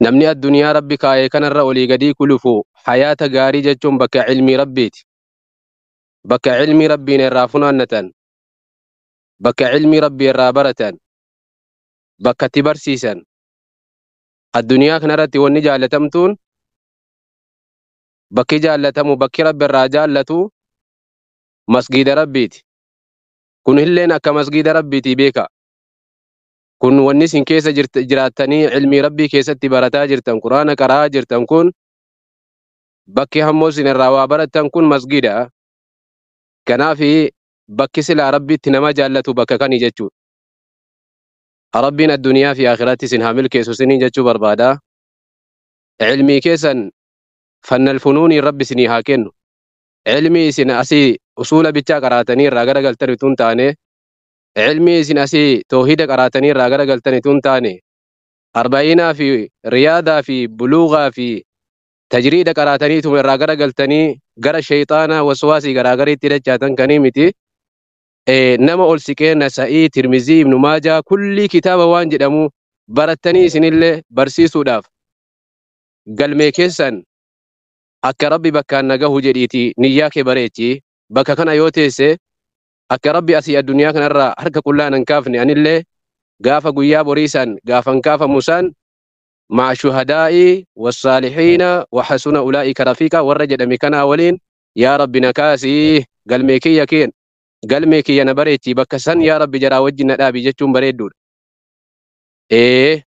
Namni addunyaa Rabbi kaa'e kanarra olii gadii kulufu hayaata gaarii jechuun bakka cilmii Rabbiiti. Bakka cilmii Rabbiin irraa funaannatan, bakka cilmii Rabbii irraa baratan, bakka itti barsiisan. Addunyaa kanarratti wanni jaalatamtuun bakki jaallatamu bakki Rabbi irraa jaallatu masgiida Rabbiiti. Kun illeen akka masgiida Rabbiiti beeka. Kun wanni isin keessa jiraattanii cilmii Rabbii keessatti barataa jirtan, Quraana qara'aa jirtan kun, bakki hammoo isin irraa waa barattan kun masgiida. Kanaaf bakki silaa Rabbitti nama jaallatu bakka kani jechuudha. Rabbiin addunyaa fi akhiratti isin haa milkeessu isiniin jechuu barbaada. Cilmii keessan fannal funuunii Rabbi isinii haa kennu. Cilmii isin asii usuula bichaa qaraatanii irraa garagaltan utuu hin taane, cilmii isin asii toohida qaraatanii irraa garagaltan utuu hin taane, arba'iinaa fi riyaadaa fi buluugaa fi tajriida qaraataniituma irraa garagaltanii gara sheeyxaanaa waswaasii garaagariitti dachaatan kanii miti. Nama ol siqee Nasa'ii, Tirmizii, Ibnu Maajaa kullii kitaaba waan jedhamu barattanii isinillee barsiisuudhaaf galmee keessan akka Rabbi bakkaan na gahu jedhiiti niyyaa kee bareechi. Bakka kana yoo teesse akka Rabbi asii addunyaa kanarraa harka qullaa nan kaafne, anillee gaafa guyyaa borii san gaafan kaafamu san ma'a shuhadaa'i wassaalihiina wa hasuna ulaa'ika rafiiqa warra jedhame kanaa waliin yaa Rabbi na kaasii, galmee kiyya keen galmee kiyya na bareechi, bakka san yaa Rabbi jaraa wajjin na dhaabi jechuun bareedduudha.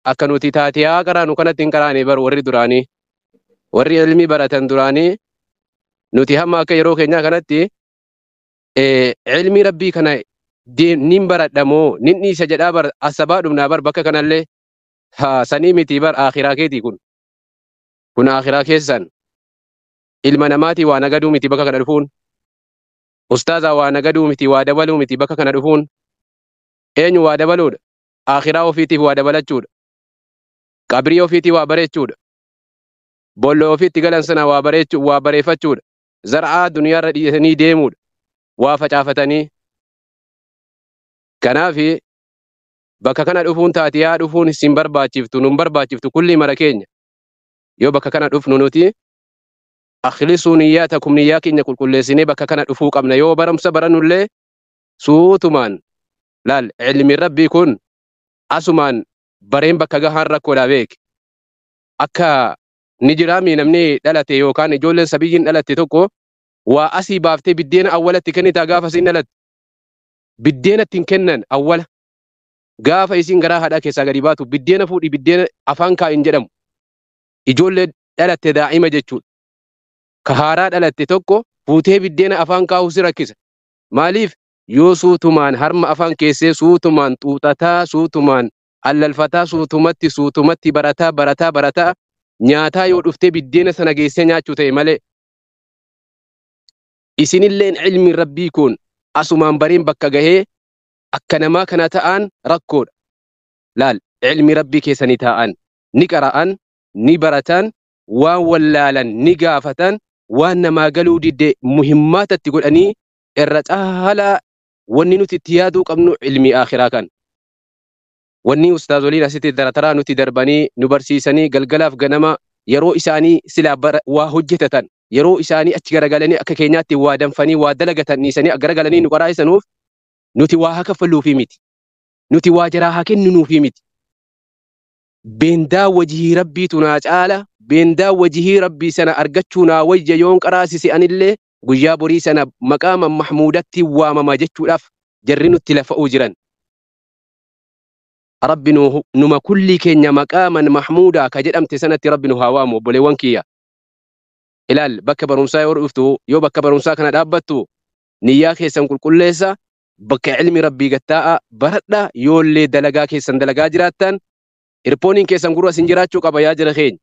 Akka nuti taatiyaa qaraanu kanatti hin qaraane bar warri duraanii, warri ilmii baratan duraanii. Nuti hamma akka yeroo keenyaa kanatti ilmii Rabbii kana nin baradha moo nin dhiisa jedhaa bar asabaa dhumnaa bar. Bakka kanallee haa sanii miti bar, akhiraa keetii kun. Kun akhiraa keessan ilma namaatii waa nagaduu miti bakka kana dhufuun. Ustaazaa waa nagaduu miti, waa dabaluu miti bakka kana dhufuun. Eenyu waa dabaluudha? Akhiraa ofiitiif waa dabalachuudha. Qabrii ofiitii waa bareechuudha. Bolloo ofiitti galan sana waa bareechuu, waa bareeffachuudha. Zar'aa duniyaarra dhiisanii deemuudha. Waa facaafatanii. Kanaaf bakka kana dhufuun, taatiyaa dhufuun isin barbaachiftu, nun barbaachiftu kulli mara keenya. Yoo bakka kana dhufnu nuti akhlisuu niyyaatakum, niyyaa keenya qulqulleessinee bakka kana dhufuu qabna. Yoo barumsa barannullee suutumaan laal. Ilmi Rabbii kun asumaan bareen bakka gahaan rakkoodha beek. Akka ni jiraami namni dhalate yookaan ijoolleen sabiyyiin dhalatte tokko waa asii baaftee biddeena awwalatti kennitaa gaafa isiin dhalatte? Biddeena ittiin kennan awwala. Gaafa isiin garaa haadhaa keessaa gadi baatu biddeena fuudhi, biddeena afaan kaa'in jedhamu. Ijoollee dhalatte, daa'ima jechuudha. Ka haaraa dhalatte tokko fuutee biddeena afaan kaa'uu si rakkisa. Maaliif? Yoo suutumaan harma afaan keessee suutumaan xuuxataa, suutumaan allalfataa, suutumatti suutumatti barataa barataa barataa nyaataa yoo dhuftee biddeena sana geessee nyaachuu ta'e malee. Isinilleen ilmi Rabbii kun asumaan bareen bakka gahee akka namaa kana ta'an rakkoodha. Laal, ilmi Rabbii keessanii taa'an ni qara'an, ni baratan, waan wallaalan ni gaafatan, waan namaa galuu didde muhimmaatatti godhanii. Irra caalaa wanni nuti itti yaaduu qabnu ilmi akhiraa kan. Wanni ustaazoliin asitti darataraa nuti darbanii nu barsiisanii galgalaaf ganama yeroo isaanii silaa waa hojjetatan, yeroo isaanii achi garagalanii akka keenyaatti waa danfanii waa dalagatan dhiisanii garagalanii nu qaraasisanuuf nuti waa haa kaffaluufii miti. Nuti waa jaraa haa kenninuufii miti. Beendaa wajihii Rabbiitu naa caala, beendaa wajihii Rabbii sana argachuu naa wayya. Yoon qaraasise anillee guyyaa borii sana maqaama mahmuudatti waamama jechuudhaaf jarri nutti lafa'uu jiran. Rabbi numa kulli keenya maqaaman mahmuudaa ka jedhamte sanatti Rabbi nu haa waamu, obboleewwan kiyya. Ilaal, bakka barumsaa yoo dhuftu, yoo bakka barumsaa kana dhaabbattu, niyyaa keessan qulqulleessa, bakka ilmi Rabbii gattaa'a baradha. Yoollee dalagaa keessan dalagaa jiraattan irpooniin keessan gurra isin jiraachuu qaba yaa jira keenya.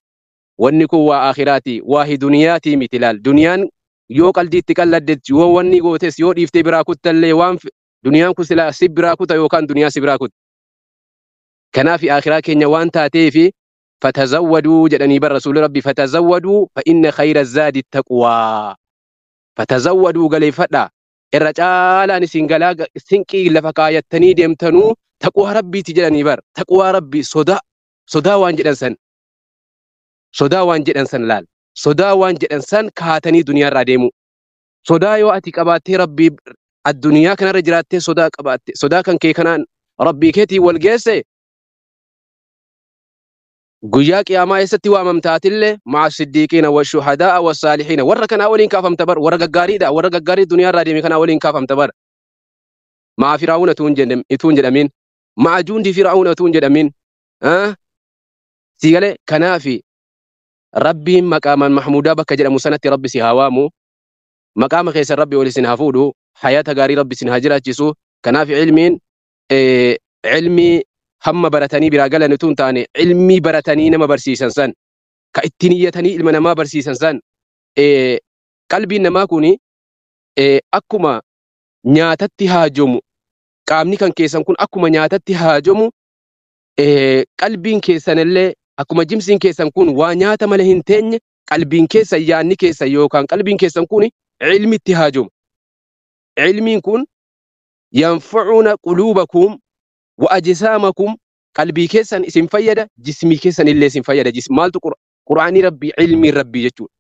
Wanni kun waa akhiraati, waa duniyaatii miti. Ilaal, duniyaan yoo qalbii itti qalladde, yoo wanni gootes, yoo dhiiftee biraa kuttallee, waan duniyaan kun silaa si biraa kuta yookaan duniyaa si biraa kuta. Kanaaf akhiraa keenya waan taateefi fatazawwaduu jedhanii bar Rasuulli Rabbi: fatazawwaduu fa inna khayra zaadi taqwaa. Fatazawwaduu, galeeffadhaa. Irra caalaan isin galaa sinqii lafa kaayattanii deemtanuu taqwaa Rabbiiti jedhanii bar. Taqwaa Rabbii, sodaa waan jedhan san. Sodaa waan jedhan san laal. Sodaa waan jedhan san kaatanii duniyaarraa deemu. Sodaa yoo ati qabaattee Rabbii addunyaa kanarra jiraattee sodaa qabaatte, sodaa kan kee kanaan Rabbii keetiin wal geesse, guyyaa qiyaamaa eessatti waamamtaatillee? Ma'a siddiiqiina wa shuhadaa wa saalihiina, warra kanaa waliin kaafamta bar. Warra gaggaariidha, warra gaggaarii duniyaarraa deeme kanaa waliin kaafamta bar. Ma'a Firaa'uuna utuu hin jedhamin, ma'a juundi Firaa'uuna utuu hin jedhamin. Siigalee kanaafi Rabbiin maqaaman Mahmuudaa bakka jedhamu sanatti Rabbi si haa waamu. Maqaama keessan Rabbi ol isin haa fuudhu. Hayata gaarii Rabbi isin haa jiraachisu. Kanaaf ilmiin ilmii hamma baratanii biraa galan utuu hin taane, ilmii baratanii nama barsiisan san, ka ittiin iyyatanii ilma namaa barsiisan san. Qalbiin namaa kuni akkuma nyaatatti haajomu, qaamni kan keessan kun akkuma nyaatatti haajomu, qalbiin keessanillee akkuma jimsiin keessan kun waa nyaata malee hin teenye, qalbiin keessan, yaanni keessan yookaan qalbiin keessan kun ilmitti haajomu. Ilmiin kun yanfa'uuna quluubakum wa ajsaamakum, qalbii keessan isin fayyada, jismii keessan illee isin fayyada. Maaltu? Qur'aanii Rabbii, ilmiin Rabbii jechuudha.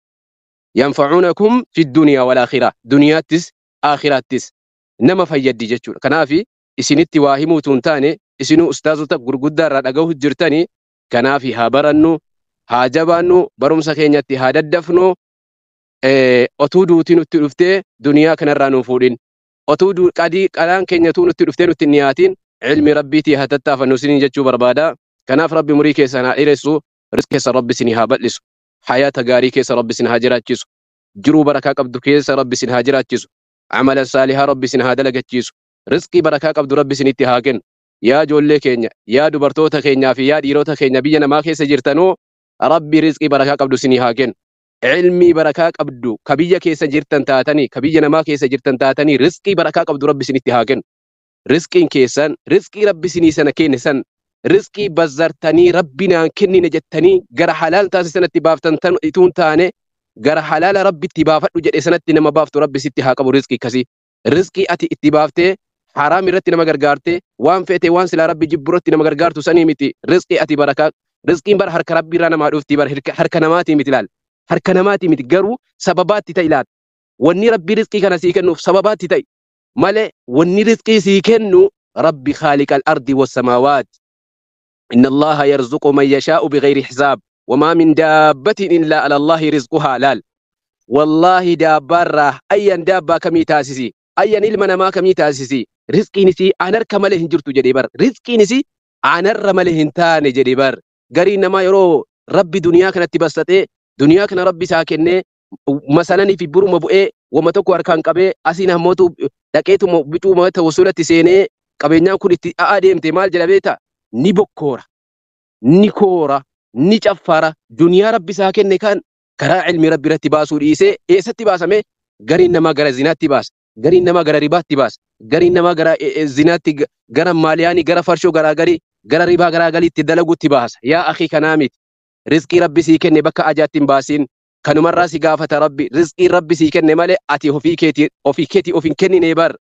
Yanfa'uunakum fi duniyaa wal aakhirah, duniyaattis aakhiraattis nama fayyaddi jechuudha. Kanaaf isinitti waa himuutu hin taane, isinuu ustaazota gurguddaa irraa dhagahu jirtanii. Kanaaf haa barannu, haa jabaannu, barumsa keenyatti haa daddafnu. Otuu duutii nutti dhuftee duniyaa kanarraa nu fuudhin, otuu qadii qalaan keenyatuu nutti dhuftee nutti hin dhiyaatin, ilmi Rabbiitii haa tattaafannu isiniin jechuu barbaada. Kanaaf Rabbi umurii keessan haa dheeressu, rizqii keessa Rabbi isinii haa bal'isu, hayaata gaarii keessa Rabbi isin haa jiraachisu, jiruu barakaa qabdu keessa Rabbi isin haa jiraachisu, amala saalihaa Rabbi isin haa dalagachiisu, rizqii barakaa qabdu Rabbi isinitti haa kennu. Yaa ijoollee keenya, yaa dubartoota keenyaa fi yaa dhiirota keenya biyya namaa keessa jirtanuu, Rabbi rizqii barakaa qabdu isinii haa kennu. Ilmii barakaa qabdu, ka biyya keessa jirtan taatanii, ka biyya namaa keessa jirtan taatanii, rizqii barakaa qabdu Rabbi isinitti haa kennu. Rizqiin keessan, rizqii Rabbi isinii sana kenne san, rizqii bazzartanii Rabbi naan kennine jettanii gara halaal taasisanatti baaftan tan ituun taane, gara halaala Rabbi itti baafadhu jedhe sanatti nama baaftu Rabbi sitti haa qabu rizqii akkasii. Rizqii ati itti baaftee haraam irratti nama gargaarte, waan feete waan silaa Rabbi jibbu irratti nama gargaartu sanii miti. Rizqii ati barakaa, rizqiin bara harka Rabbi irraa namaa dhufti bara, harka namaatii miti. Ilaal, harka namaatii miti, garuu sababaatti ta'e. Ilaal, wanni Rabbi rizqii kana sii kennuuf sababaatti ta'e malee, wanni rizqii sii kennu Rabbi khaaliqal ardi wassamaawaat. إن الله يرزق من يشاء بغير حساب وما من دابة إلا على الله رزقها. Laal, والله daabbaarraa ayyan daabbaa kamii taasisi, ayyan ilma namaa kamii taasisi, rizqiin isii anarka malee hin jirtu jedhee bar. Rizqiin isii anarra malee hin taane jedhee bar. Gariin namaa yeroo Rabbi duniyaa kanatti bassatee, duniyaa kana Rabbi isaa kennee, masalanii fi buruma bu'ee wama tokko harkaan qabee, asiin hammootu dhaqeetuma bicuu tawassulatti seenee, qabeenyaan kun itti a'aa deemte, maal jedha beektaa? Ni bokkoora, ni koora, ni caffara. Duniyaa Rabbi isaa kenne kan karaa ilmi Rabbi irratti baasuu dhiisee eessatti baasame? Gariin namaa gara zinaatti baasa, gariin namaa gara ribaatti baasa, gariin namaa gara zinaatti, gara maaliyaanii, gara farshoo garaa garii, gara ribaa garaa galiitti dalaguutti baasa. Yaa akii, kanaa miti. Rizqii Rabbi sii kenne bakka ajaatti hin baasiin. Kanumarraa si gaafata Rabbi. Rizqii Rabbi sii kenne malee ati ofii keetii of hin kennine bar.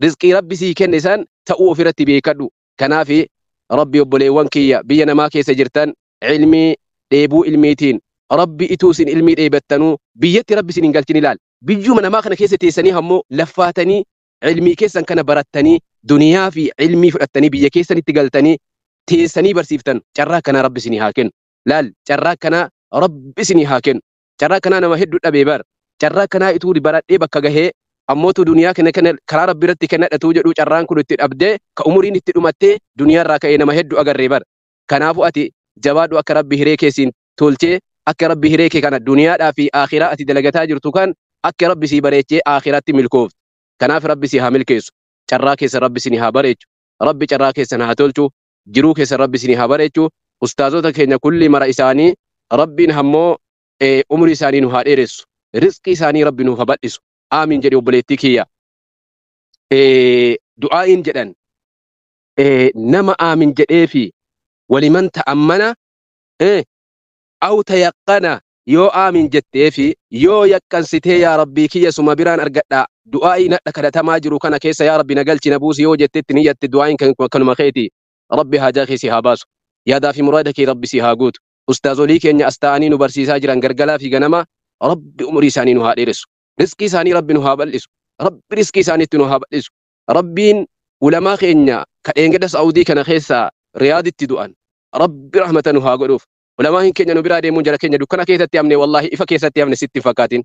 Rizqii Rabbi sii kenne san ta'uu ofirratti beekadhu. Kanaafi Rabbi obboleewwan kiyya biyya namaa keessa jirtan, ilmii dheebuu ilmiitiin Rabbi ituu isin ilmii dheebattanuu biyyatti Rabbi isin hin galchin. Ilaal, biyyuma namaa kana keessa teessanii ammoo laffaatanii ilmii keessan kana barattanii, duniyaa fi ilmii fudhattanii, biyya keessanitti galtanii teessanii barsiiftan, carraa kanaa Rabbi isinii haa kennu. Laal, carraa kanaa Rabbi isinii haa kennu. Carraa kanaa nama hedduu dhabee bar. Carraa kanaa ituu baradhee bakka gahee, ammootu duniyaa kana karaa Rabbi irratti kennadhatuu jedhu, carraan kun itti dhabdee, ka umuriin itti dhumattee duniyaa irraa ka'ee nama hedduu agarree bar. Kanaafuu ati jabaadhu. Akka Rabbi hiree keessiin tolchee, akka Rabbi hiree kee kana duniyaadhaa fi akhiraa ati dalagataa jirtu kan akka Rabbi sii bareechee akhiraatti milkooftu. Kanaaf Rabbi si haa milkeessu. Carraa keessa Rabbi isin haa bareechu. Rabbi carraa keessan haa tolchu. Jiruu keessa Rabbi isin haa bareechu. Ustaazota keenya kulli mara isaanii Rabbiin hammoo umrii isaanii nu haa dheeressu. Rizqii isaanii Rabbi nuuf haa bal'isu. Aamin jedhi, obboleettii kiyya. Du'aa'iin jedhan nama aamin jedhee fi waliman ta'ammana aw tayaqqana, yoo aamin jettee fi yoo yaqqansitee, "Yaa Rabbii kiyya, suma biraan argadha, du'aa'ii nadha kadhatamaa jiru kana keessa yaa Rabbi na galchi, na buusi," yoo jettetti niyyatte, du'aa'iin kanuma keeti. Rabbi haajaa kee si haa baasu. Yaadaa fi muraada kee Rabbi si haa guutu. Ustaazolii keenya as ta'anii nu barsiisaa jiran gargalaa fi ganama Rabbi umurii isaanii nu haa dheeressu. Rizqii isaanii Rabbi nu haa bal'isu. Rabbi rizqii isaaniitti nu haa bal'isu. Rabbiin ulamaa keenya kadheengada Saa'udii kana keessaa Riyaaditti du'an Rabbi rahmata nu haa godhuuf. Ulamaa hin keenya nu biraa deemuun jara keenya dukkana keessatti hafne, wallaahi ifa keessatti hafne sitti hin fakkaatin.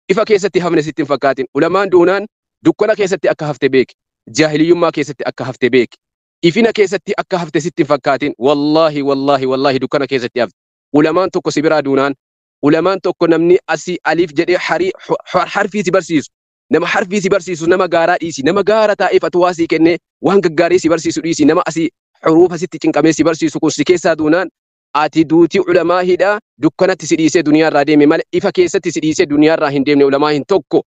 Ifa keessatti hafne sitti hin fakkaatin. Ulamaan duunaan dukkana keessatti akka hafte beeki. Jaahiliyyummaa keessatti akka hafte beeki. Ifina keessatti akka hafte sitti hin fakkaatin. Wallaahi wallaahi wallaahi dukkana keessatti hafte. Ulamaan tokko si biraa duunaan, ulamaan tokko namni asii aliif jedhee harii harfii si barsiisu, nama harfii si barsiisu, nama gaaraa dhiisi, nama gaara taa'ee fatwaa sii kennee waan gaggaarii si barsiisu dhiisi, nama asii huruufa sitti cinqamee si barsiisu kun si keessaa duunaan ati duutii ulamaa hidhaa dukkanatti si dhiisee duniyaarraa deeme malee ifa keessatti si dhiisee duniyaarraa hin deemne ulamaa hin tokko.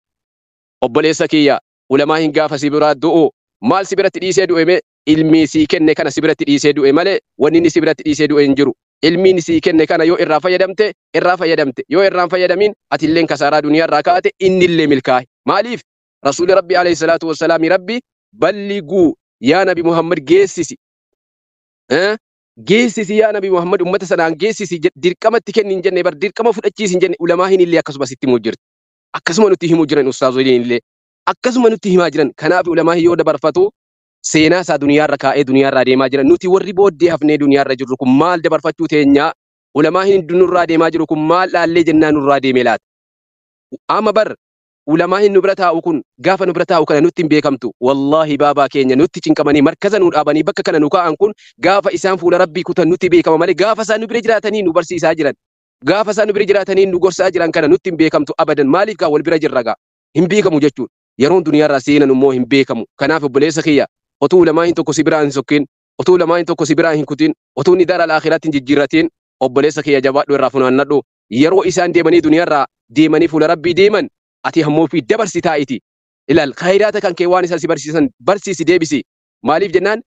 Obboleessa kiyya, ulamaa hin gaafa si biraa du'u maal si biratti dhiisee du'e? Mee ilmii sii kenne kana si biratti dhiisee du'e malee wanni inni si biratti dhiisee du'e hin jiru. Ilmiin sii kenne kana yoo irraa fayyadamte irraa fayyadamte, yoo irraa hin fayyadamin atilleen kasaaraa duniyaarraa kaate, innillee milkaa'e. Maaliif? Rasuulli Rabbi alayhi salaatu wassalaami Rabbi balliguu yaa Nabi Muhammad geessisi. Geessisi yaa Nabi Muhammad, ummata sanaan geessisi, dirqamatti kenni hin jenne bar, dirqama fudhachiisi hin jenne. Ulamaa hin illee akkasuma sitti himuu jirti. Akkasuma nutti himuu jiran, ustaazoliin illee akkasuma nutti himaa jiran. Kanaaf ulamaa yoo dabarfatu seenaa isaa duniyaarra kaa'ee duniyaarraa deemaa jiran. Nuti warri booddee hafnee duniyaarra jirru kun maal dabarfachuu teenyaa? Ulamaa hin nurraa deemaa jiru kun maal dhaallee jennaan nurraa deeme laata? Amma bar ulamaa hin nu bira taa'u kun gaafa nu bira taa'u kana nutti hin beekamtu. Wallaahi baabaa keenya nutti cinqamanii markaza nu dhaabanii bakka kana nu kaa'an kun gaafa isaan fuula Rabbii kutan nutti beekama malee gaafa isaan nu bira jiraatanii nu barsiisaa jiran, gaafa isaan nu bira jiraatanii nu gorsaa jiran kana nutti hin beekamtu abadan. Maaliif gaa wal bira jirra gaa hin beekamu jechuudha. Yeroon duniyaarraa seenan immoo hin beekamu. Kanaaf obboleessa kiyya, otuu ulamaa hin tokko si biraa hin sokkin, otuu ulamaa hin tokko si biraa hin kutin, otuu inni daara alaakhiraatti hin jijjiirratin, obboleessa kiyya, jabaadhu, irraa funaannadhu. Yeroo isaan deemanii duniyaarraa deemanii fuula Rabbii deeman ati hammoo fi dabarsi taa'iti. Ilaal khayraata kan kee waan isaan si barsiisan barsiisi deebisi. Maaliif jennaan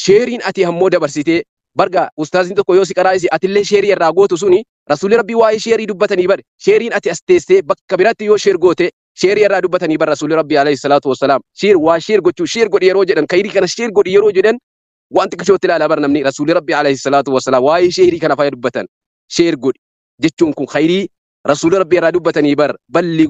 sheeriin ati hammoo dabarsitee barga ustaaziin tokko yoo si qaraa'isi atillee sheerii irraa gootu suni, Rasuulli Rabbii waa'ee sheerii dubbatanii bar, sheeriin ati as teessee bakka biraatti yoo sheer goote sheerii irraa dubbatanii bar Rasuulli Rabbii alayhi salaatu wassalaam. Sheer waa sheer gochuu, sheer godhi yeroo jedhan, khayrii kana sheer godhi yeroo jedhan waan xiqqishootti ilaalaa bar namni. Rasuulli Rabbii alayhi salaatu wassalaam waa'ee sheerii kana faaya dubbatan. Sheer godhi jechuun kun khayrii Rasuulli Rabbii irraa dubbatanii bar. Balli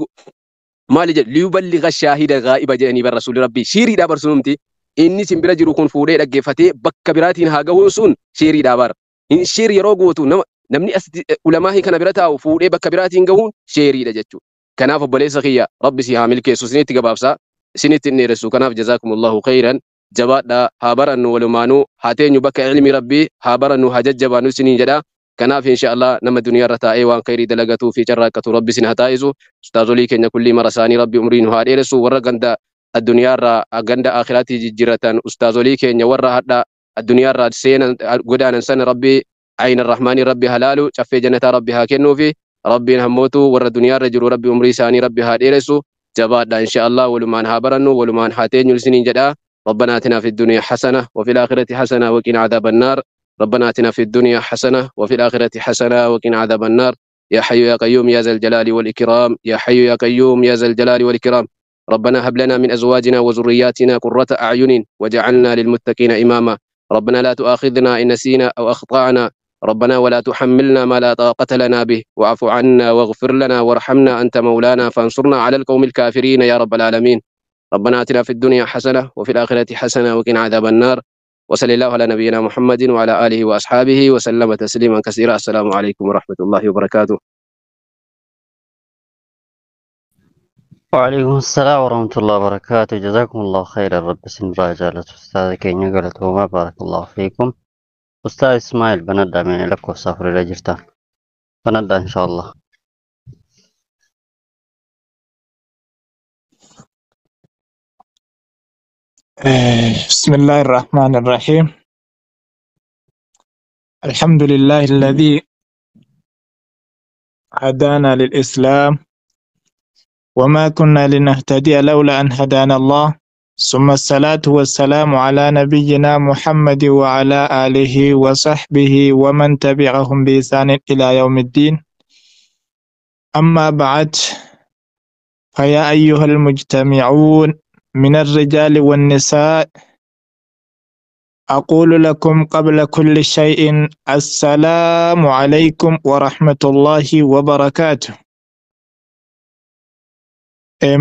maali jedhu, liyuballigha shaahida ghaa'iba jedhanii bar Rasuulli Rabbii. Sheeriidhaa bar sunumti inni sin bira jiru kun fuudhee dhaggeeffatee bakka biraatiin haa gahuun sun sheeriidhaa bar. Hin sheer yeroo gootu nama namni as ulamaa kana bira taa'u fuudhee bakka biraatiin gahuun sheeriidha jechuudha. Kanaaf obboleessa kiyya, Rabbi si haa milkeessu, isinitti gabaabsaa isinitti hin dheeressu. Kanaaf jazaakumullahu khayran, jabaadhaa, haa barannu, walumaanuu haa teenyu bakka ilmi Rabbii, haa barannu, haa jajjabaannu isiniin jedha. Kanaaf insha Allah nama duniyaarra taa'ee waan khayrii dalagatuu fi carraaqqatu Rabbi isin haa taa'isu. Ustaazolii keenya kullii mara isaanii Rabbi umrii nu haa dheeressu. Warra ganda addunyaarraa ganda akhiraatti jijjiirratan, ustaazolii keenya warra hadha addunyaarraa seenan godaanan sana Rabbi ayna rahmaanii Rabbi halaalu caffee jannataa Rabbi haa kennuufi. Rabbiin hammootu warra duniyaarra jiru Rabbi umrii isaanii Rabbi haa dheeressu. Jabaadha, insha Allah walumaan haa barannu, walumaan haa teenyu isiniin jedha. ربنا اتنا في الدنيا حسنه وفي الاخره حسنه وقنا عذاب النار. ربنا اتنا في الدنيا حسنه وفي الاخره حسنه وقنا عذاب النار. يا حي يا قيوم يا ذا الجلال والاكرام، يا حي يا قيوم يا ذا الجلال والاكرام. ربنا هب لنا من ازواجنا وذرياتنا قرة اعين وجعلنا للمتقين اماما. ربنا لا تؤاخذنا ان نسينا او اخطانا. ربنا ولا تحملنا ما لا طاقة لنا به، واعف عنا واغفر لنا وارحمنا، أنت مولانا فانصرنا على القوم الكافرين يا رب العالمين. ربنا آتنا في الدنيا حسنة وفي الآخرة حسنة وقنا عذاب النار. وصلى الله على نبينا محمد وعلى آله وأصحابه وسلم تسليما كثيرا. السلام عليكم ورحمة الله وبركاته. وعليكم السلام ورحمة الله وبركاته. جزاكم الله خيرا. رب سن راجالة أستاذ كينيا قالت بارك الله فيكم. أستاذ إسماعيل بندى من لك وسافر إلى جرتان بندى إن شاء الله. بسم الله الرحمن الرحيم. الحمد لله الذي هدانا للإسلام وما كنا لنهتدي لولا أن هدانا الله، ثم الصلاة والسلام على نبينا محمد وعلى آله وصحبه ومن تبعهم بإحسان إلى يوم الدين. أما بعد، فيا أيها المجتمعون من الرجال والنساء، أقول لكم قبل كل شيء السلام عليكم ورحمة الله وبركاته.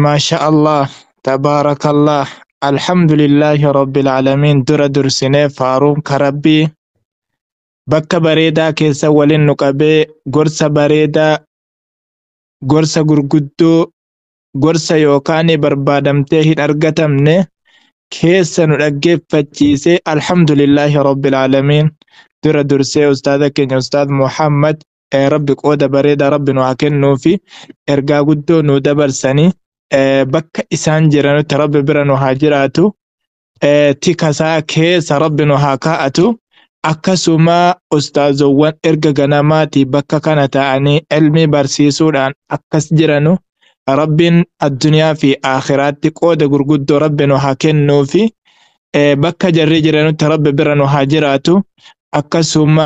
ما شاء الله تبارك الله الحمد لله رب العالمين. در درسنة فاروق كربي بك بريدا كيسا ولين نقبي قرص بريدا قرص غرغدو قرص يوكاني بربادمته أرغتمني keessa nu dhaggeeffachiisee alhamdulillahi rabbil aalamiin. Dura dursee ustaaza keenya ustaaz Muhammad rabbi qooda bareedaa rabbi nu haa kennuufi ergaa guddoo nu dabarsanii bakka isaan jiranutti rabbi bira nu haa jiraatu, tikasaa keessa rabbi nu haa kaa'atu. Akkasuma ustaazowwan erga ganamaatii bakka kana ta'anii ilmi barsiisuudhaan akkas jiranu rabbiin addunyaa fi aakhiraatti qooda gurguddoo rabbi nu haa kennuufi bakka jarri jiranutti rabbi bira nu haa jiraatu. Akkasuma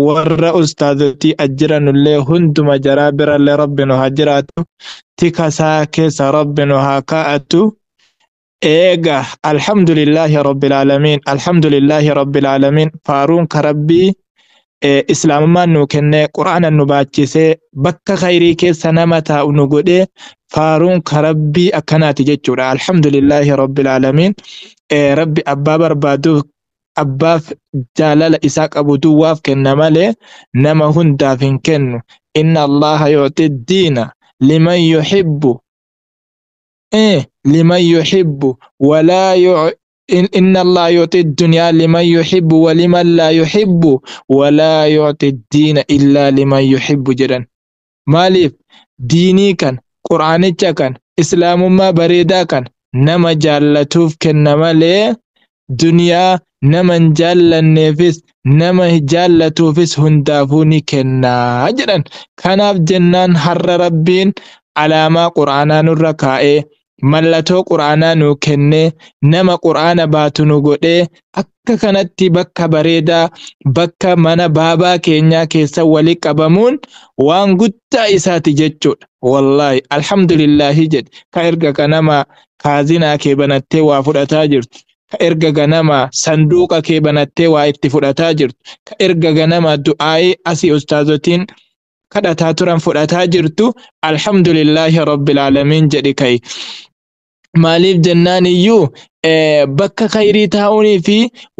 warra ustaazotii ajjiranullee hunduma jaraa birallee rabbi nu haa jiraatu, tikasaa keessa rabbi nu haa kaa'atu. Eega alhamdulillahi rabbil aalamiin, alhamdulillahi rabbil aalamiin. Faaruun ka rabbii islaamummaan nu kennee quraana nu baachisee bakka khayrii keessa nama taa'u nu godhee faaruun ka rabbii akkanaati jechuudha. Alhamdulillahi rabbil aalamiin. Rabbi abbaa barbaaduuf abbaaf jaalala isaa qabu duwwaaf kenna malee nama hundaaf hin kennu. Inna Allaha yu'ti diina liman yuhibbu liman yuhibbu walaa إن الله يعطي الدنيا لمن يحب ولمن لا يحب ولا يعطي الدين إلا لمن يحب جدا. مالif diinii kan quraanicha kan islaamummaa bareedaa kan nama jaallatuuf kenna malee duniyaa nama hin jaallanneefis nama jaallatuufis hundaafuu ni kennaa jedhan. Kanaaf jennaan har'a rabbiin alaamaa quraanaa nurra kaa'ee mallattoo quraanaa nu kennee nama quraana baatu nu godhee akka kanatti bakka bareedaa bakka mana baabaa keenyaa keessa walii qabamuun waan guddaa isaati jechuudha. Wallaahi alhamdulillahi jedhe. Ka erga ganama kaazinaa kee banattee waa fudhataa jirtu, ka erga ganama sanduuqa kee banattee waa itti fudhataa jirtu, ka erga ganama du'aa'ii asii ustaazotiin kadhataa turan fudhataa jirtu, alhamdulillahi rabbil aalamiin jedhi ka'i. Maaliif jennaan iyyuu bakka khayrii taa'uunii fi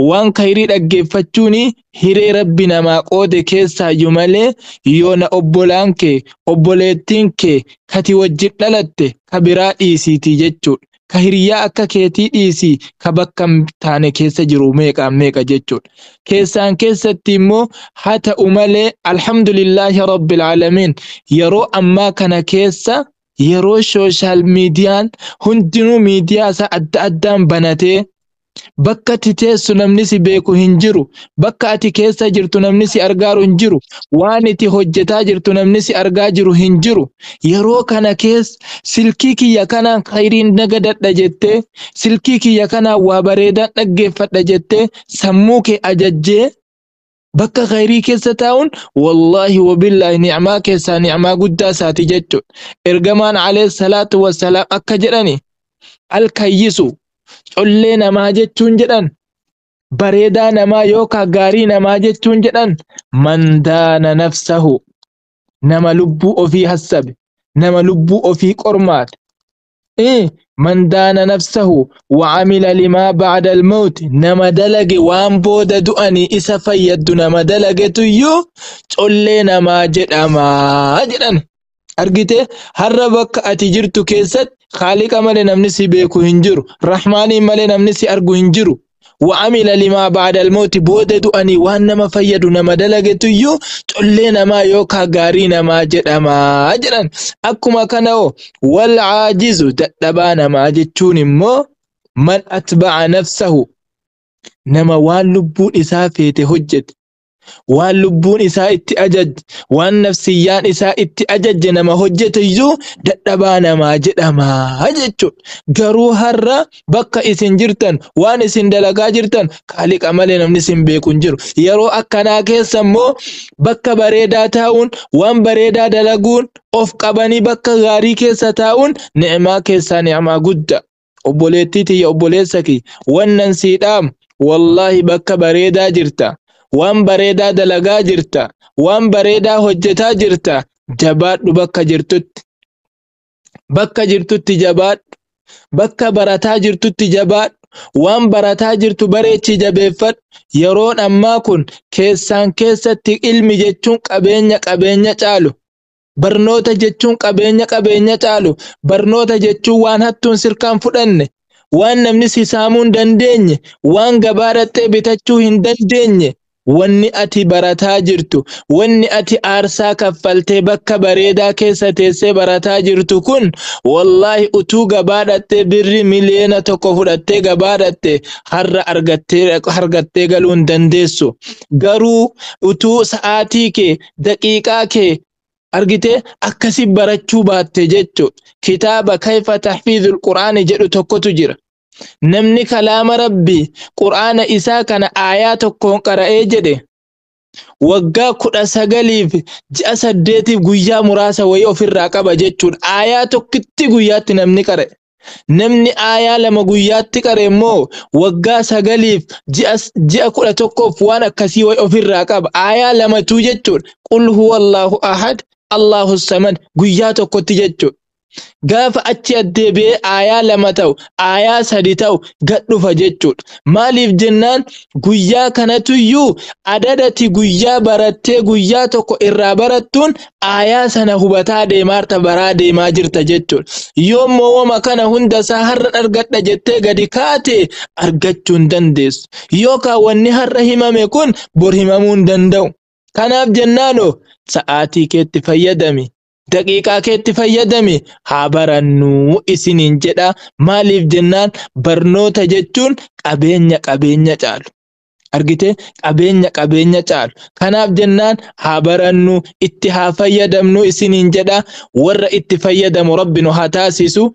waan khayrii dhaggeeffachuun hiree rabbi namaa qoode keessaayyuu malee yoo na obbolaan kee obboleettiin kee kati wajjin dhalatte ka biraa dhiisiitii jechuudha. Ka hiriyaa akka keetii dhiisii ka bakka hin taane keessa jiru meeqaan meeqa jechuudha. Keessaan keessatti immoo haa ta'u malee alhamdulillahi rabbil aalamiin yeroo ammaa kana keessa yeroo sooshaal miidiyaan hundinuu miidiyaa isaa adda addaan banatee bakka ati teessu namni si beeku hin jiru, bakka ati keessa jirtu namni si argaaru hin jiru, waan itti hojjetaa jirtu namni si argaa jiru hin jiru. Yeroo kana keessa silkii kiyya kanaan khayriin nagadadha jettee silkii kiyya kanaan waa bareedaan dhaggeeffadha jettee sammuu kee ajajjee bakka khayrii keessa taa'uun wallaahi wabillaahi ni'maa keessaa ni'maa guddaa isaati jechuudha. Ergamaan alayhi salaatu wassalaam akka jedhani alkayyisu collee namaa jechuun jedhan, bareedaa namaa yookaan gaarii namaa jechuun jedhan, man daana nafsahu nama lubbuu ofii hassabe, nama lubbuu ofii qormaate. Man daana nafsahu wa amila limaa ba'da al-mawt nama dalage waan booda du'anii isa fayyaddu nama dalagetuyyuu collee namaa jedhamaa jedhan. Argite har'a bakka ati jirtu keessatti Khaaliqa malee namni si beeku hin jiru, Rahmaanii malee namni si argu hin jiru. Wa amila limaa ba'da al-mawt booda du'anii waan nama fayyadu nama dalagetuyyuu collee namaa yookaan gaarii namaa jedhamaa jedhan. Akkuma kana hoo wal caajizu dadhabaa namaa jechuun immoo man atba'a nafsahu nama waan lubbuun isaa feete hojjete, waan lubbuun isaa itti ajajje, waan nafsiyyaan isaa itti ajajje nama hojjete iyyuu dadhabaa namaa jedhamaa jechuudha. Garuu har'a bakka isin jirtan waan isin dalagaa jirtan Khaaliqa malee namni isin beeku hin jiru. Yeroo akkanaa keessa immoo bakka bareedaa taa'uun waan bareedaa dalaguun of qabanii bakka gaarii keessa taa'uun ni'maa keessaa ni'maa guddaa. Obboleettii tiyya obboleessa kiyya wannan sii dhaamu Wallaahi bakka bareedaa jirta. Waan bareedaa dalagaa jirta. Waan bareedaa hojjetaa jirta. Jabaadhu bakka jirtutti. Bakka jirtutti jabaadhu. Bakka barataa jirtutti jabaadhu. Waan barataa jirtu bareechii jabeeffadhu. Yeroon ammaa kun keessaan keessatti ilmi jechuun qabeenya qabeenya caalu. Barnoota jechuun qabeenya qabeenya caalu. Barnoota jechuun waan hattuun sirkaan fudhanne. Waan namni si saamuu hin dandeenye. Waan gabaa dhaqxee bitachuu hin dandeenye. Wanni ati barataa jirtu, wanni ati aarsaa kaffaltee bakka bareedaa keessa teessee barataa jirtu kun, wallaahi utuu gabaa dhaqxee birrii 1 miliyoona fudhattee gabaa dhaqxe har'a argattee galuu hin dandeessu. Garuu utuu sa'aatii kee, daqiiqaa kee argitee akkasi barachuu baatte jechuudha. Kitaaba kayfa tahfiizul Qur'aani jedhu tokkotu jira. Namni kalaama Rabbii Qur'aana isaa kana aayaa tokkoon qara'ee jedhe waggaa 19f ji'a 8f guyyaa muraasa wayii ofirraa qaba jechuudha. Aayaa tokkitti guyyaatti namni qara'e. Namni aayaa 2 guyyaatti qare immoo waggaa 9f ji'a 11f waan akkasii wayii ofirraa qaba. Aayaa 2tu jechuudha. Qul huwallahu ahad Allahu samad guyyaa tokkotti jechuudha. Gaafa achi addeebi'ee aayaa 2 ta'u, aayaa 3 ta'u gad dhufa jechuudha. Maaliif jennaan guyyaa kanatuyyuu adadati guyyaa barattee guyyaa tokko irraa barattuun aayaa sana hubataa deemaarta baraa deemaa jirta jechuudha. Yoommoo wama kana hundasaa har'a argadha jettee gadi kaate argachuu hin dandeessu. Yookaan wanni har'a himame kun bor himamuu hin danda'u. Kanaaf jennaanoo sa'aatii keetti fayyadami. Daqiiqaa keetti fayyadami haa barannuu isiniin jedha. Maaliif jennaan barnoota jechuun qabeenya qabeenya caalu. Argitee qabeenya qabeenya caalu. Kanaaf jennaan haa barannuu itti haa fayyadamnu isiniin jedha. Warra itti fayyadamu Rabbi nu haa taasisu.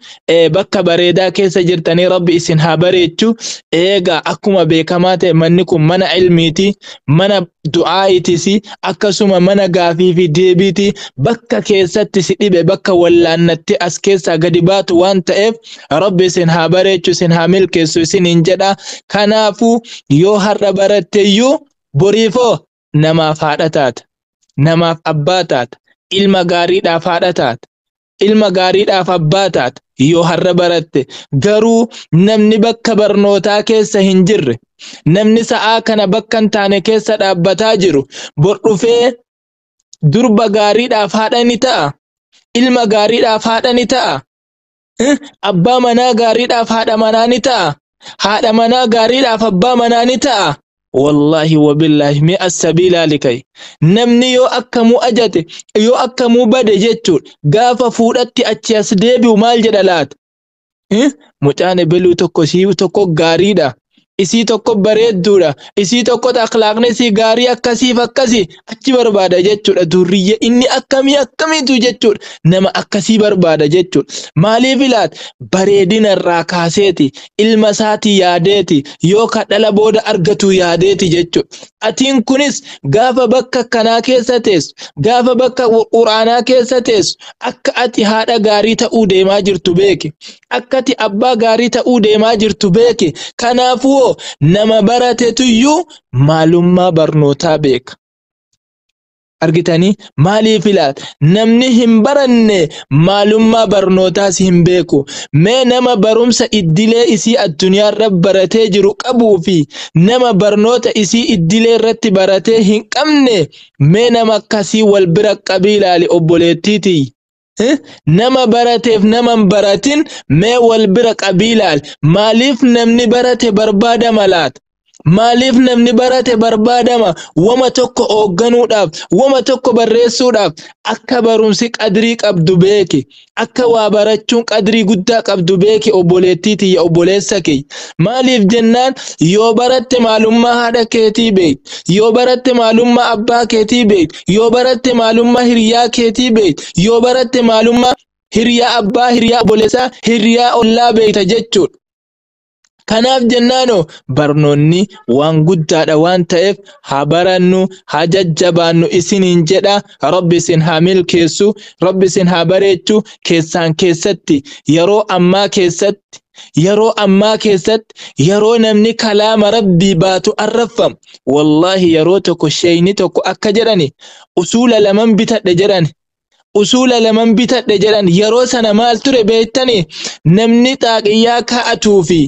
Bakka bareedaa keessa jirtanii Rabbi isin haa bareechu. Eegaa akkuma beekamaa ta'e manni kun mana ilmiiti. Mana du'aa'itis akkasuma mana gaafii fi deebiiti. Bakka keessatti si dhibe bakka wallaannattee as keessaa gadi baatu waan ta'eef Rabbi isin haa bareechu isin haa milkeessu isiniin jedha. Kanaafuu yoo har'a baratteyyuu boriifoo namaaf haadha taata. Namaaf abbaa taata. Ilma gaariidhaaf haadha taata. Ilma gaariidhaaf abbaa taata. Yoo har'a baratte garuu namni bakka barnootaa keessa hin jirre, namni sa'aa kana bakka hin taane keessa dhaabbataa jiru bor dhufee durba gaariidhaaf haadha ni ta'a. Ilma gaariidhaaf haadha ni ta'a. Abbaa manaa gaariidhaaf haadha manaa ni ta'a. Haadha manaa gaariidhaaf abbaa manaa ni ta'a. Wallaahi wabillaahi mi'a sabiilaa likay. Namni yoo akkamuu ajate yoo akkamuu bade jechuudha gaafa fuudhatti achi as deebi'u maal jedha laata? Mucaan ebeluu tokko isii tokko gaariidha. Isii tokko bareedduudha. Isii tokko akhlaaqni isii gaarii akkasiif akkasii achi barbaada jechuudha. Durriyyee inni akkamii akkamiitu jechuudha. Nama akkasii barbaada jechuudha. Maaliif ilaata? Bareedina irraa kaaseeti. Ilma isaatii yaadeeti. Yookaan dhala booda argatu yaadeeti jechuudha. Atiin kunis gaafa bakka kanaa keessa teessu, gaafa bakka quraanaa keessa teessu, akka ati haadha gaarii ta'uu deemaa jirtu beeki. Akka ati abbaa gaarii ta'uu deemaa jirtu beeki. Kanaafuu nama baratetuyyuu maalummaa barnootaa beeka. Argitanii maaliif ilaata? Namni hin baranne maalummaa barnootaas hin beeku. Mee nama barumsa iddilee isii addunyaarra baratee jiru qabuu fi nama barnoota isii iddilee irratti baratee hin qabne mee nama akkasii wal bira qabii ilaali obboleettiitii. Nama barateef nama hin baratin mee wal bira qabii ilaali. Maaliif namni barate barbaadama laata? Maaliif namni barate barbaadama? Wama tokko hoogganuudhaaf, wama tokko barreessuudhaaf akka barumsi qadrii qabdu beeki. Akka waa barachuun qadrii guddaa qabdu beeki obboleettii tiyya obboleessa kiyya. Maaliif jennaan yoo baratte maalummaa haadha keetii beekti. Yoo baratte maalummaa abbaa keetii beekti. Yoo baratte maalummaa hiriyaa keetii beekti. Yoo baratte maalummaa hiriyaa abbaa, hiriyaa obboleessaa, hiriyaa ollaa beekta jechuudha. Kanaaf jennaanoo barnoonni waan guddaadha waan ta'eef haa barannu, haa jajjabaannu isiniin jedha. Rabbi isin haa milkeessu, Rabbi isin haa bareechu. Keessaan keessatti yeroo ammaa keessatti, yeroo ammaa keessatti yeroo namni kalaama Rabbii baatu arraffamu, wallaahi yeroo tokko sheeyni tokko akka jedhani usuula laman bitadhe jedhani. Usuula laman bitadhe jedhan. Yeroo sana maal ture beektanii? Namni xaaqiyyaa kaa'atuu fi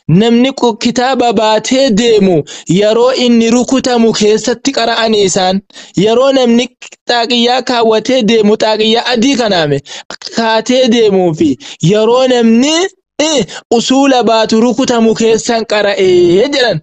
namni kitaaba baatee deemu yeroo inni rukutamu keessatti qara'anii isaan. Yeroo namni xaaqiyyaa kaawwatee deemu xaaqiyyaa adii kanaame kaatee deemuu fi yeroo namni usuula baatu rukutamu keessan qara'ee jedhan.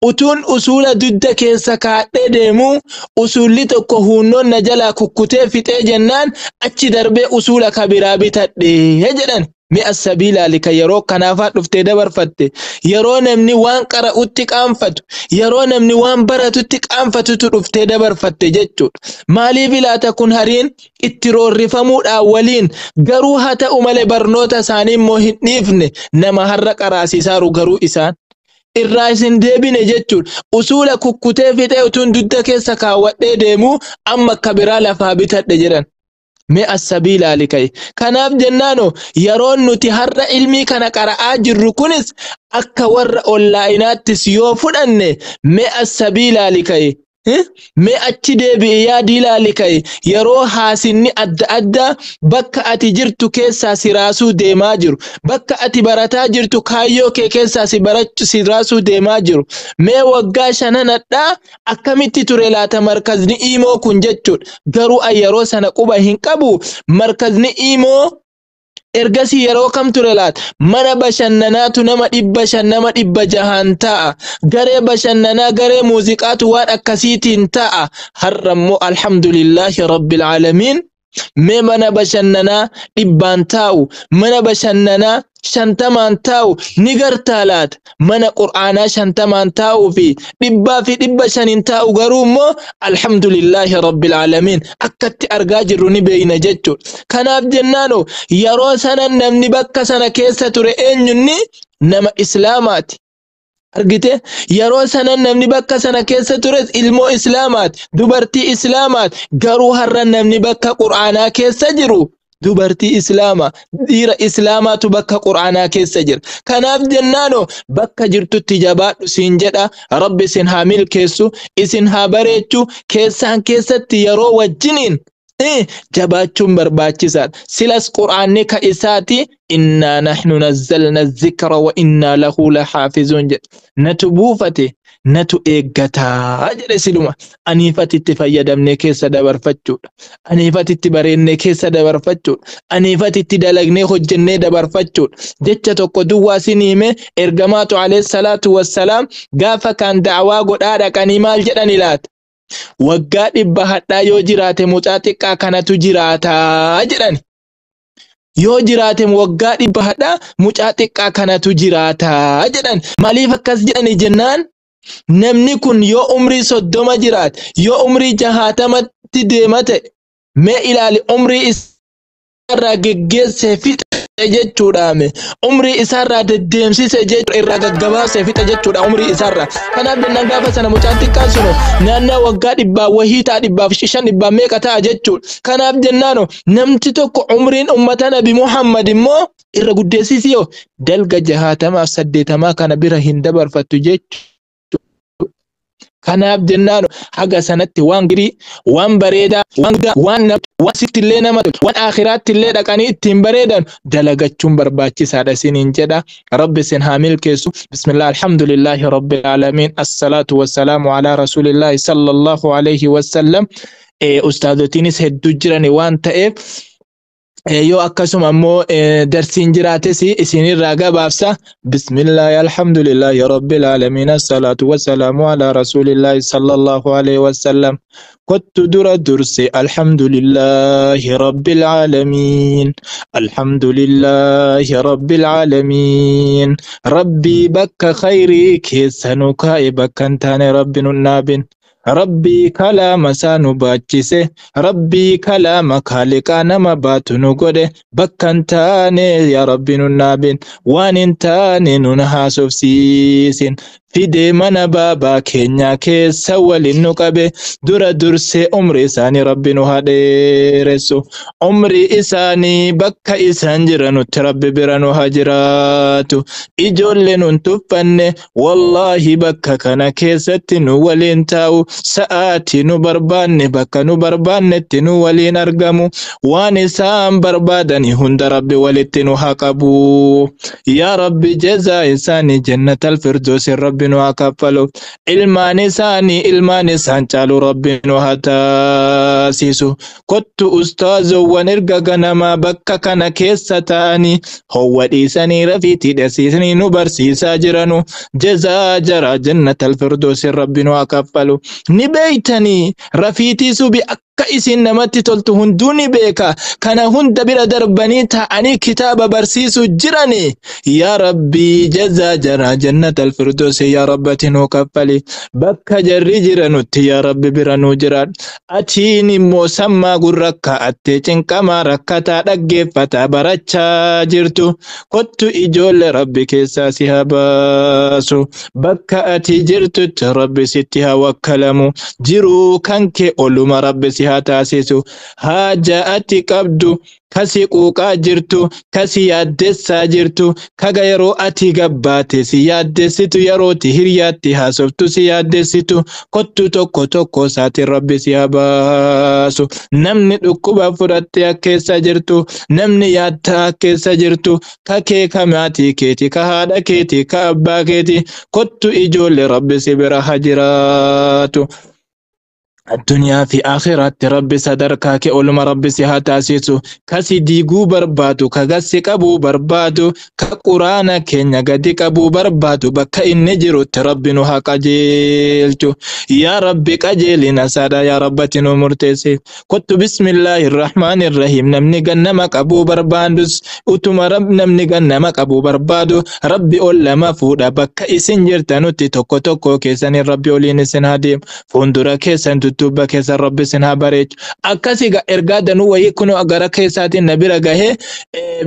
Utuun usuula dugda keessa kaadhee deemu usuulli tokko huunnoon na jalaa kukkutee fixee jennaan achi darbee usuula kabiraa bitadhee jedhan. Mi'a sabiilaali kan yeroo kanaafaa dhuftee dabarfatte, yeroo namni waan qara'utti qaanfatu, yeroo namni waan baratutti qaanfatutu dhuftee dabarfatte jechuudha. Maaliif ilaata kun hariin itti roorrifamuudhaan waliin? Garuu haa ta'u malee barnoota isaanii immoo hin dhiifne. Nama har'a qaraasisaaru garuu isaan irraa isin deebine jechuudha. Usuula kukkutee fixee utuun dugda keessa kaawwadhee deemu amma akka biraa lafaa bitadhe jedhan. Mi'a sabiilaali ka'e. Kanaaf jennaanoo yeroon nuti har'a ilmii kana qara'aa jirru kunis akka warra onlaayinaattis yoo fudhanne mi'a sabiilaali ka'e. Mee achi deebi'i yaadii ilaali ka'e. Yeroo haasinni adda addaa bakka ati jirtu keessaa si raasuu deemaa jiru, bakka ati barataa jirtu kaayyoo kee keessaa si barachuu si raasuu deemaa jiru. Mee waggaa shananadhaa akkamitti ture laata markazni imoo kun jechuudha. Garuu an yeroo sana quba hin qabu. Markazni imoo ergasii yeroo kam ture laata? Mana bashannanaatu nama 500 nama 600 ta'a. Garee bashannanaa garee muuziqaatu waan akkasiitiin ta'a. Har'a immoo alhamdulillahi rabbil aalamiin. Mee mana bashannanaa 100 taa'u, mana bashannanaa 50 taa'u ni gartaa laata? Mana qur'aanaa 50 taa'uu fi 100 fi 500 taa'u garuu immoo alhamdulillahi rabbil aalamiin akkatti argaa jirru ni beeyna jechuudha. Kanaaf jennaanoo yeroo sana namni bakka sana keessa ture eenyunni nama Islaamaati. Argite? Yeroo sana namni bakka sana keessa tures ilmoo Islaamaati, dubartii Islaamaati. Garuu har'a namni bakka qur'aanaa keessa jiru dubartii Islaamaa, dhiira Islaamaatu bakka qur'aanaa keessa jira. Kanaaf jennaanoo bakka jirtutti jabaadhu siin jedha. Rabbi isin haa milkeessu, isin haa bareechu. Keessaan keessatti yeroo wajjiniin jabaachuun barbaachisaadha. Silas qur'aanni ka isaati innaa nahnu nazzalna zikra wa innaa lahu lahaafizuun jedha. Natu buufate, natu eeggataa jedhe siluma. Aniifati itti fayyadamnee keessa dabarfachuudha. Aniifati itti bareennee keessa dabarfachuudha. Aniifati itti dalagnee hojjennee dabarfachuudha. Jecha tokko duwwaa sinii hime ergamaatu alayhi salaatu wassalaam gaafa kaan da'awaa godhaa dhaqanii maal jedhani laata? Waggaa 100 hadhaa yoo jiraate mucaa xiqqaa kanatu jiraataa jedhani. Yoo jiraate waggaa 100 hadhaa mucaa xiqqaa kanatu jiraataa jedhan. Maaliif akkas jedhani jennaan namni kun yoo umrii 30 jiraate, yoo umrii 60tti deema ta'e, mee ilaali umrii isaarraa geggeessee fixe jechuudhaame. Umrii isaarraa deddeemsise jechuudha, irraa gaggabaabsee fixe jechuudha umrii isaarraa. Kanaaf jennaan gaafa sana mucaan xiqqaan sun naannoo waggaa 100 wahii ta'a, 105 100 meeqa ta'a jechuudha. Kanaaf jennaano namti tokko umriin ummata Nabi Muhammad immoo irra guddeessisi yoo dalga 60 80 kana bira hin dabarfattu jechuudha. Kanaaf jennaan haga sanatti waan girii, waan bareedaa, waan guddaa, waan waan sitti illee nama tolu, waan aakhiraatti illee dhaqanii ittiin bareedan dalagachuun barbaachisaadha isiniin jedha. Rabbi isin haa milkeessu. Bismillah, alhamdulillahi rabbil aalamiin. Assalaatu wassalaamu alaa rasuulillahi sallallahu alayhi wassallam. Ustaazotiinis hedduu jirani waan ta'eef yoo akkasuma immoo darsiin jiraates isinirraa gabaabsa. Bismillaahi alhamdulillahi rabbil aalamiin. Assalaatu wassalaamu alaa rasuulillahi sallallahu alayhi wassallam. Kottu dura durse alhamdulillahi rabbil aalamiin. Alhamdulillahi rabbil aalamiin. Rabbii bakka khayrii keessa nu kaa'e bakka hin taane rabbi nu dhaabin. Rabbii kalaama isaa nu baachise. Rabbii kalaama kaaliqaa nama baatu nu godhe. Bakka hin taane yaa Rabbi nun dhaabin. Waan hin taane nun haasofsiisin. Fidee mana baabaa keenyaa keessa waliin nu qabe. Dura dursee umrii isaanii Rabbi nu haa dheeressu. Umrii isaanii bakka isaan jiranutti Rabbi bira nu haa jiraatu. Ijoollee nun tuffanne wallaahi bakka kana keessatti nu waliin taa'u. Sa'aatii nu barbaanne bakka nu barbaannetti nu waliin argamu. Waan isaan barbaadani hunda Rabbi walitti nu haa qabu. Yaa Rabbi jazaa isaanii jannatal firdoosin Rabbi nu haa kaffalu. Ilmaan isaanii ilmaan isaan caalu Rabbi nu haa taasisu. Kottu ustaazowwan erga ganamaa bakka kana keessa taa'anii howwa dhiisanii rafiitii dhasiisanii nu barsiisaa jiranu. Jazaa jara jannatal firdoosin Rabbi nu haa kaffalu. Ni beeytanii rafiitii subi akka isin namatti toltu hunduu ni beeka. Kana hunda bira darbanii taa'anii kitaaba barsiisuu jirani. Yaa Rabbi jazaa jara jannatal firdoosi yaa Rabbati nuu kaffali. Bakka jarri jiranutti yaa Rabbi bira nuu jiraadhu. Atiin immoo sammaa gurra kaa'attee cinqamaa rakkataa dhaggeeffataa barachaa jirtu. Kottu ijoollee Rabbi keessaa si haa baasu. Bakka ati jirtutti Rabbi sitti haa wakkalamu. Jiruu kan kee oluma Rabbi si haa taasisu. Haja ati qabdu kasi quuqaa jirtu, kasi yaaddessaa jirtu, kaga yeroo ati gabbaate si yaaddessitu, yerooti hiriyaatti haasoftu si yaaddessitu, kottu tokko tokko isaatiin Rabbi si haa baasu. Namni dhukkuba fudhattee keessa jirtu, namni yaaddaa keessa jirtu, ka kee ka maatii keeti, ka haadha keeti, ka abbaa keeti, kottu ijoollee Rabbi si bira haa jiraatu. Addunyaa fi akhiraatti Rabbi sadarkaa kee oluma Rabbi si haa taasisu. Kasi diiguu barbaadu, ka gassi qabuu barbaadu, ka quraana keenya gadi qabuu barbaadu bakka inni jirutti Rabbi nu haa qajeelchu. Yaa Rabbi qajeelina saadha yaa Rabbati nu murteessi. Kottu bismillaahi rahmaani rahiim namni gannama qabuu barbaadus utuma namni gannama qabuu barbaadu Rabbi ol lama fuudha bakka isin jirtanutti tokko tokko keessanii Rabbi oliin isin haa deemu. Fuuldura keessan dudduuba keessan Rabbi isin haa bareechu. Akkasii ergaa danuu wayii kun gara keessaatiin na bira gahee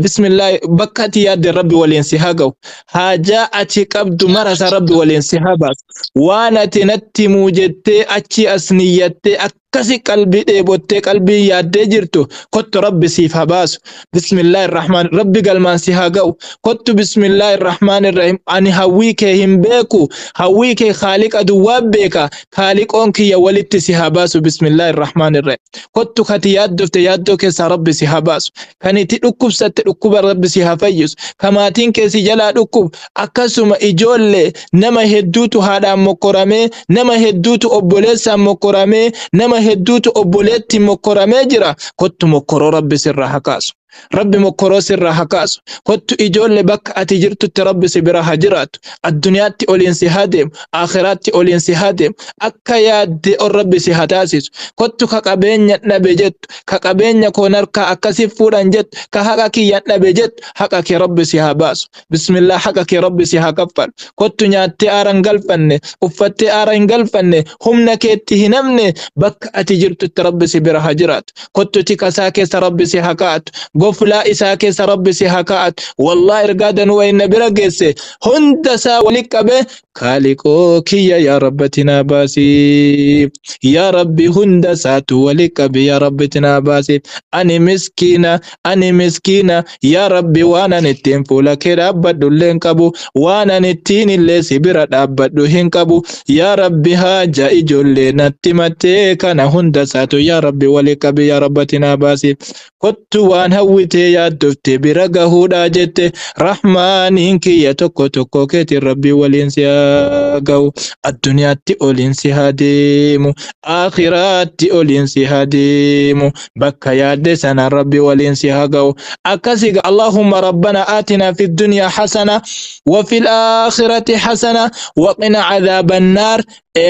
bismillaahi bakka ati yaadde Rabbi waliin si haa ga'u. Haajaa ati qabdu marasa Rabbi waliin si haa baasu. Waan ati natti himuu jettee achi as niyyattee akkasi qalbii dheebottee qalbii yaaddee jirtu kottu Rabbi siif haa baasu. Bismillaahi rahmaan Rabbi galmaan si haa ga'u. Kottu bismillaahi rahmaan rahim ani hawwii kee hin beeku. Hawwii kee Khaaliqa duwwaa beeka. Khaaliqoon kiyya walitti si haa baasu. Bismillaahi rahmaan rahim. Kottu kati yaaddofte yaaddoo keessaa Rabbi si haa baasu. Kan itti dhukkubsatte dhukkuba Rabbi si haa fayyisu. Kamaatiin kee si jalaa dhukkub. Akkasuma ijoollee nama hedduutu haadhaan mokkoramee, nama hedduutu obboleessaan mokkoramee, nama hedduutu obboleettiin mokkoramee jira. Kottu mokkoroo Rabbi sirraa haa kaasu. Rabbi mokkoroo sirraa haa kaasu. Kottu ijoollee bakka ati jirtutti Rabbi si bira haa jiraatu. Addunyaatti oliin si haa deemu. Akhiraatti oliin si haa deemu. Akka yaadde ol Rabbi si haa taasisu. Kottu ka qabeenya dhabe jettu, ka qabeenya koon harkaa akkasii fuudhan jettu, ka haqa kiyyan dhabe jettu, haqa kee Rabbi si haa baasu. Bismillah haqa kee Rabbi si haa kaffalu. Kottu nyaattee aara hin galfanne, uffattee aara hin galfanne, humna keetti hin hafne bakka ati jirtutti Rabbi si bira haa jiraatu. Kottu tika isaa keessa Rabbi si haa kaa'atu. Goflaa isaa keessa Rabbi si haa kaa'atu. Wallaahi ergaa danuu wayii na bira geesse hunda isaa walitti qabee Kaaliqoo kiyya yaa Rabbati naa baasiif. Yaa Rabbi hunda isaatu walitti qabi yaa Rabbiti naa baasiif. Ani miskiina, ani miskiina, yaa Rabbi waan ani ittiin fuula kee dhaabbadhu illee hin qabu. Waan ani ittiin illee si bira dhaabbadhu hin qabu. Yaa Rabbi haaja ijoollee natti mattee kana hunda isaatu yaa Rabbi walitti qabi yaa Rabbati naa baasiif. Kottu waan hawwitee yaaddofte bira gahuudhaa jette Rahmaaniin kiyya tokko tokko keetiin Rabbi waliin si haa ga'u. Addunyaatti oliin si haa deemu. Akhiraatti oliin si haa deemu. Bakka yaadde sana Rabbi waliin si haa ga'u. Akkasii Allahumma rabbana aatina fi dunyaa hasana wa fil aakhirati hasana wa qina cadhaaban naar.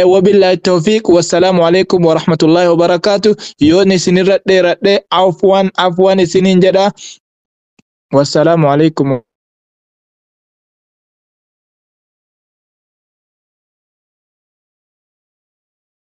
Wabillahi tawfiq wassalaamu alaikum warahmatullahi wabarakaatu. Yoon isinirra dheeradhe afwan afwan isiniin jedha. Wassalaamu alaikum.